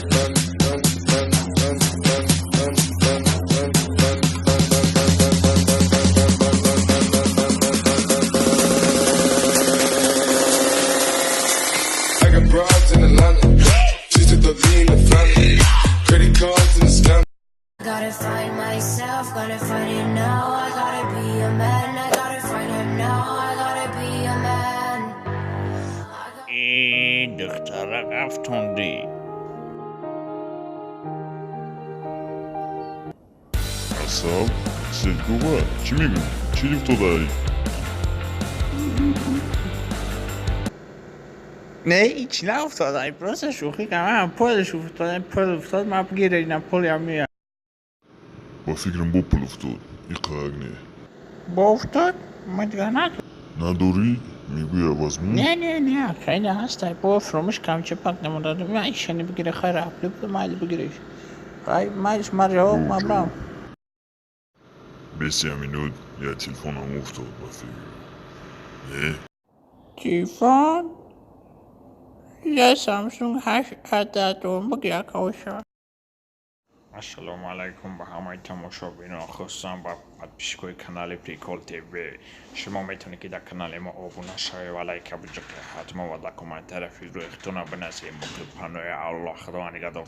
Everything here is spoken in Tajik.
I got broads in Atlanta. Just took the lean in the family. Credit cards and the scam. Gotta find myself, gotta find it now. I gotta be a man, I gotta find him now. I gotta be a man. Э, духтарак, афтондӣ. Асал, Селькова, чӣ мегӯӣ? Чӣ уфтодаӣ? Не, ҳеч науфтода, просто шӯхӣ кардам. Пулш уфтода, пул уфтод, ман бигира, ина пулям меяд. Ба фикрам, бо пул уфтод. Иқак не. Бо уфтод? Ман дигар надорам. Надорӣ? Мегӯя, возьму? Не, не, не, хеле ҳастай. Бо фуромӯш кардам, чепак намодадам. Ишани бигира, хайр, аплӣ майли, бигириш. Хай, майлиш, ман ҷавоб мабрам. Бесия минут я телефонам уфтод, ба фикр. Не? Телефон? Я Samsung 8 ададум, бигира кауша. Ассалому алайкум ба ҳамаи тамошобинон, хусусан ба подписчикои канали Прикол ТВ. Шумо метавонед, ки дар канали мо обуна шавед ва лайка биҷиқед ҳатман ва дар комментария фикру ихтона бинависед. Панои Аллоҳ, Худованд нигаҳдор.